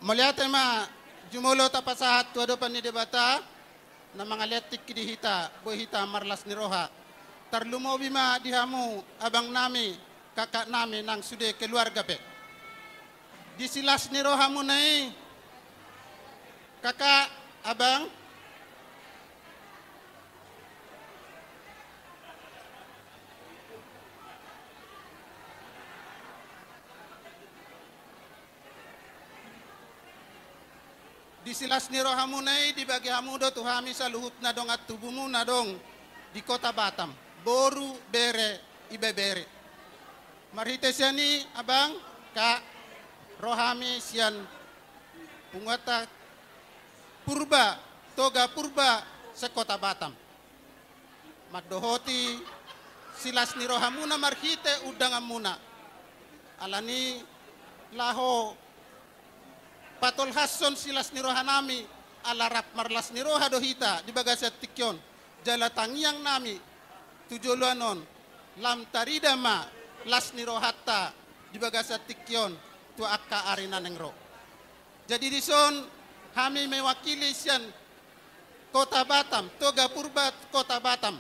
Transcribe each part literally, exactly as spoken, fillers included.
Mauliate ma jumolo tapasahat tu adopan ni Debata, na mangalean tingki di hita, boi hita marlas ni roha. Tarlumobi ma di hamu, abang nami, kakak nami nang sude keluarga pe. Di silas ni rohamuna i, kakak, abang, di silas ni rohamuna i dibagi hamu do tu hami saluhutna dongan tubumuna na dong di Kota Batam, boru, bere, ibebere. Marhite sian i, abang, kak, ro hami sian punguanta Purba, Toga Purba se-Kota Batam, mandohoti silas ni rohamuna marhite undanganmuna. Alani laho patolhashon silas ni rohanami, ala rap marlas ni roha do hita di bagasan tingki on. Jala tangiang nami tu joloan on, lam tarida ma las ni rohanta di bagasan tingki on tu angka ari na naeng ro. Jadi dison hami mewakili sian Kota Batam, Toga Purba Kota Batam.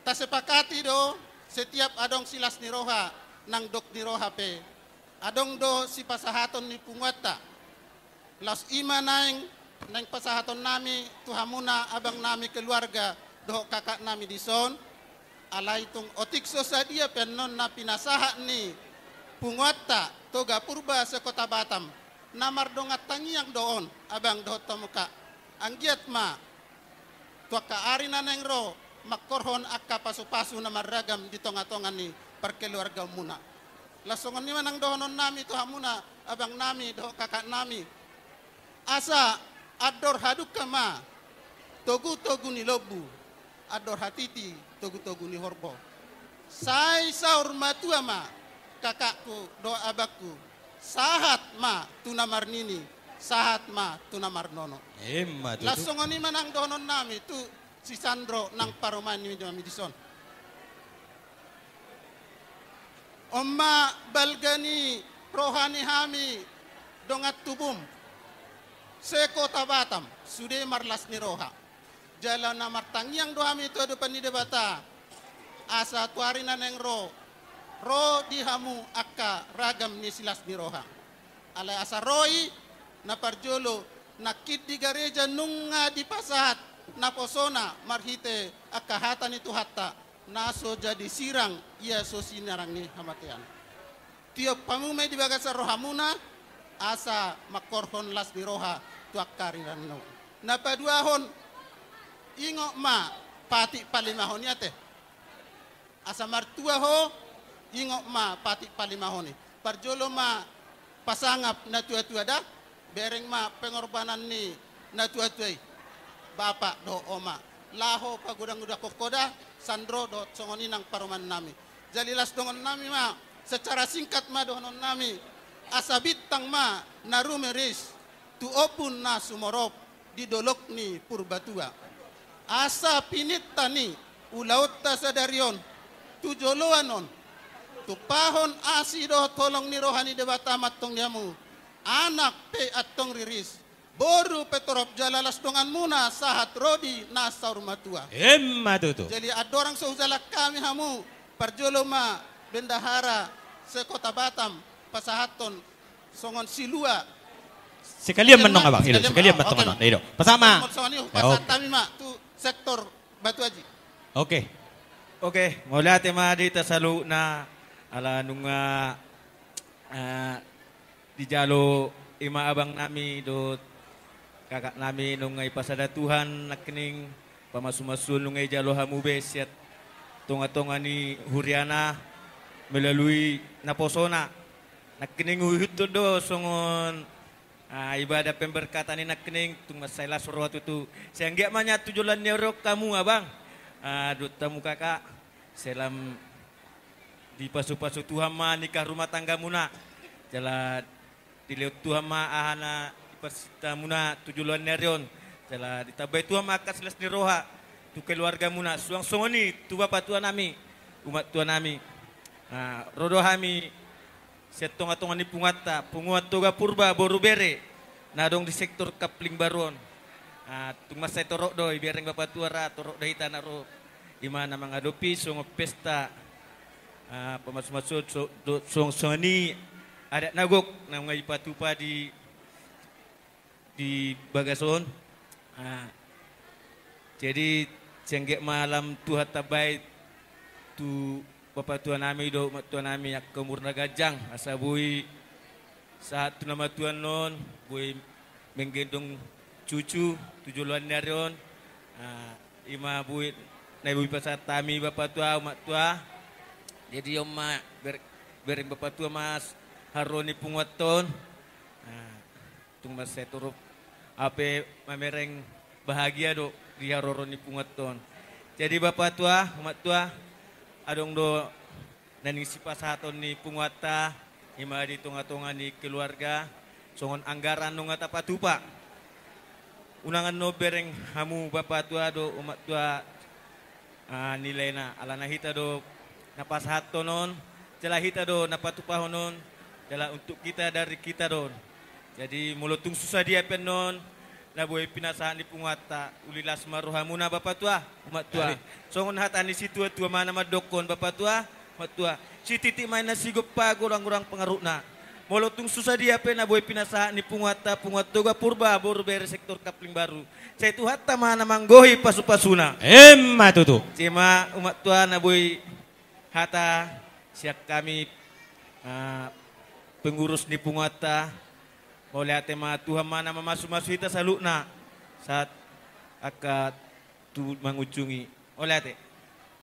Tasepakati do, setiap adong silas ni roha, nang dok ni roha pe, adong do sipasahaton ni punguanta. Laos i ma naeng, naeng pasahatonnami tu hamuna abang nami keluarga dohot kakak nami dison. Alai tung otik so sadia pe annon na pinasahat ni punguanta Toga Purba se-Kota Batam, na mardongan tangiang do on, abang dohot hamu kak. Anggiat ma tu angka ari na naeng ro, mangkorhon angka pasupasu na marragam di tongatonga ni parkeluargaonmuna. Laos songon i ma nang dohononnami tu hamuna abang nami dohot kakak nami. Asa andor hadungka ma togutogu ni lombu, andor hatiti togutogu ni horbo. Sai saur matua ma kakakku dohot abangku, sahat ma tu na marnini, sahat ma tu na marnono. Emma tutu. Laos songon i ma nang dohononnami tu si Sandro nang parumaennami dison. On ma balga ni roha ni hami dongan tubum se-Kota Batam, sude marlas ni roha. Jala na martangiang do hami tu adopan ni Debata, asa tu ari na naeng ro, ro di hamu angka ragam ni silas ni roha. Alai asa ro i, na parjolo, nangkin di gareja nunga dipasahat naposona marhite angka hata ni Tuhanta, na so jadi sirang, ia so sinirang ni hamatean. Tiop hamu ma i di bagasan rohamuna, asa mangkorhon las ni roha tu angka ari na naeng ro. Na paduahon, ingot ma patik palimahon i ate. Asa martua ho, ingot ma patik palimahon i. Parjolo ma pasangap natuatua da, bereng ma pengorbanan ni natuatua i, bapak dohot oma. Laho pagodanggodanghon ho da, Sandro dohot songon i nang parumaennami. Jadi las dohononnami ma, secara singkat ma dohononnami, asa bintang ma na rumiris tu ombun na sumorop di dolok ni Purbatua. Asa pininta ni ulaonta sadari on tu joloan on, tumpahon asi dohot holong ni roha ni Debata ma antong di hamu, anak pe antong riris, boru pe torop jala las donganmuna sahat ro di na saur matua. Emma tutu. Jadi andorang so hujalang hami hamu, parjolo ma bendahara se-Kota Batam pasahathon songon silua. Sekalian ma antong, abang. Ilo, sekalian ma antong, oke, annon. Ilo. Pasahat ma. Songon i, pasahat hami ma tu sektor Batu Aji. Oke. Oke, mauliate ma di hita saluhutna, ala nunga, eh, dijalo i ma abangnami dohot kakaknami, nunga ipasada Tuhan nangkining pamasumasuon nunga ijalo hamu be sian tongatonga ni huriana melalui naposona. Nangkining huihuthon do songon, ah, ibadah pemberkatan i nangkining, tung mansai las roha tutu. Sai anggiat ma nian tu joloan ni ari on hamu abang, ah, dohot hamu kakak, sai lam dipasupasu Tuhan ma nikah rumah tanggamuna. Jala dilehon Tuhan ma aha na diparsintamuna tu joloan ni ari on. Jala ditambai Tuhan ma angka silas ni roha tu keluargamuna. Suang songon i tu bapa tuanami, umat tuanami. Nah, ro do hami sian tonga-tonga ni punguanta, Punguan Toga Purba boru bere na adong di sektor Kapling Baru on. Ah, tung mansai torop do, ibereng bapatua ra, torop do hita na ro. Ima na mangadopi songon pesta, ah, pamasu-masuon, so, do, songon, songon i adat na gok na nga ipatupa di di bagas on. Ah, jadi, sian gek malam Tuhan tambai tu bapatua nami dohot umak tua nami angka umur na ganjang, asa boi sahat tu na matuan on, boi menggendong cucu tu joloan ni ari on. Ah, ima boi na boi pasahat hami bapatua, umak tua. Jadi on ma ber-, bereng bapatua ma haroro ni punguanta on. Ah, tung mansai torop au pe mamereng bahagia do di haroro ni punguanta on. Jadi bapatua, umak tua, adong do naeng sipasahaton ni punguanta, ima di tonga-tonga ni keluarga, songon anggaran nunga tapatupa. Unang annon bereng hamu bapatua dohot umak tua, ah, nilaina, alana hita do na pasahathon on, jala hita do na patupahon on, jala untuk kita, dari kita do on. Jadi molo tung so sadia pe annon na boi pinasahat ni punguanta, uli las ma rohamuna bapatua, umak tua. Jadi. Songon hata ni situa-tua ma na mandokkon bapatua, umak tua. Sititik ma inna sigompa, godang-godang pangarahutna. Molo tung so sadia pe na boi pinasahat ni punguanta, Punguan Toga Purba boru bere sektor Kapling Baru, sai Tuhanta ma na manggohi pasu-pasuna. Emma tutu. Ima umak tua na boi hata sian hami, ah, pengurus ni punguanta. Mauliate ma, Tuhan ma na mamasu-masu hita saluhutna sahat angka tu mangujungi. Mauliate.